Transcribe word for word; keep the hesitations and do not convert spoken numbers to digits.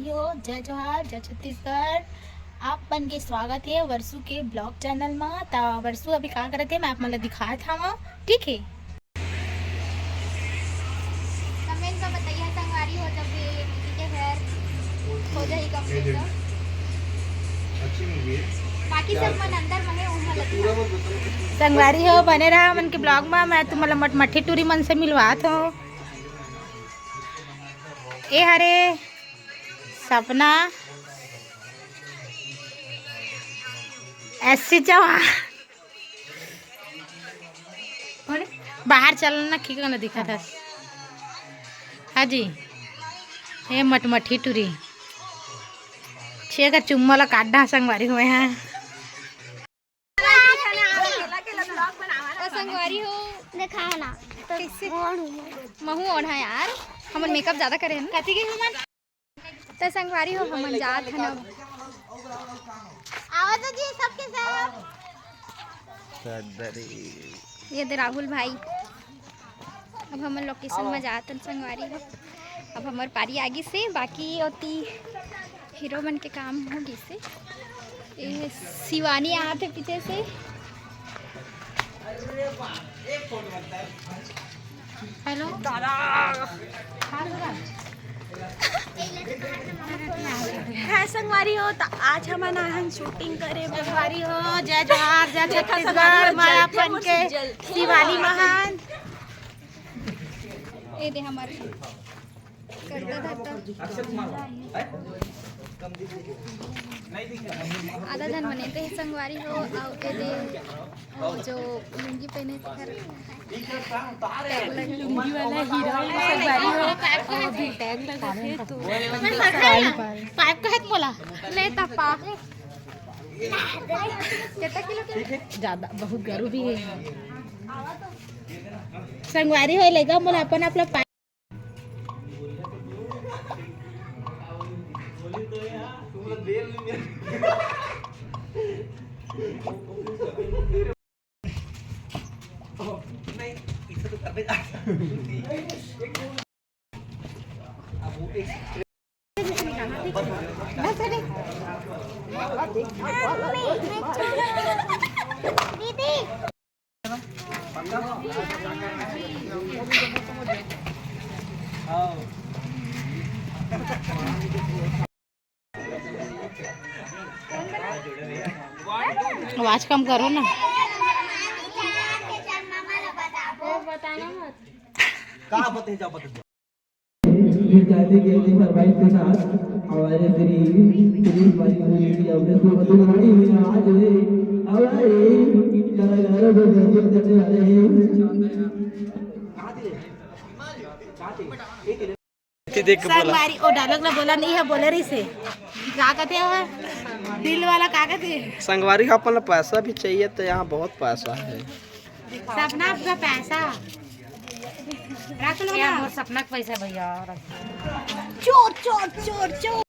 हो, जय जोहार, जय छत्तीसगढ़। आप मन के स्वागत हे वर्षू के vlog channel मा। त वर्षू अभी का करत हे, मैं आप मन ला दिखात हवं, ठीक हे? Comment में बताइए संगवारी हो, जब ये movie के hair हो जाही complete तो। अच्छी movie है। बाकी सब मन अंदर में हे, उन मन ला दिखा। संगवारी हो, बने रहा हमन के vlog मा। मैं तुमन ला मटमट्ठी टूरी मन से मिलवात हवं। ए हरे सपना, एससी चौहान। बाहर चल ना, खींच के ना दिखा था। हाँ जी, ये मटमट्ठी टूरी। छे का चुम्मा ला काट डहा संगवारी हो मैं हा। तो संगवारी हो, देखा ना, तो कैसे? ओढ़ हूँ मैं। महू ओढ़ा यार, हमन makeup ज्यादा करे हन। कथी के हमन? तो संगवारी हो, हमन जात हन अब। आवा तो जी सबके सब। ये दे राहुल भाई। अब हमन location में जात हन संगवारी हो। अब हमर पारी आगी से, बाकी ओती हीरो मन के काम हो गिस हे। ये शिवानी आत हे पीछे से। Hello दादा। हाय संगवारी हो, त आज हमन आए हन shooting करे बर। संगवारी हो, जय जोहार, जय छत्तीसगढ़। मैं अपन के शिवानी महान। ये दे हमर करता धरता। आधा झन मने ते संगवारी हो, अउ ए दे वो जो लुंगी पहने थे, लुंगी वाला हीरो संगवारी हो, वो भी टैग लगा थे तो पाइप का हाथ बोला। ले ता पा। कितना किलो के? ज्यादा, बहुत गरू भी है। संगवारी हो, लेगा मोला अपन आप ला पाइप। दीदी। आवाज कम करो ना। का बताए जाओ, बता। फिर जाते गए थे फरमाइश के साथ हमारे श्री श्री हमारी पूरी टीम ने इसको मधुर बनाई हुई है। आज वे हमारे कलाकारों को प्रस्तुत करने वाले हैं। देख के बोला। संगवारी, ओ dialogue ना बोला नहीं है, बोले रही से। का कहते हैं वो? दिल वाला का कहते हैं? संगवारी का अपन ला पैसा भी चाहिए, तो यहाँ बहुत पैसा है। सपना आपका पैसा रख लो ना। मोर सपना के पैसा भैया, रख। चोर, चोर, चोर, चोर।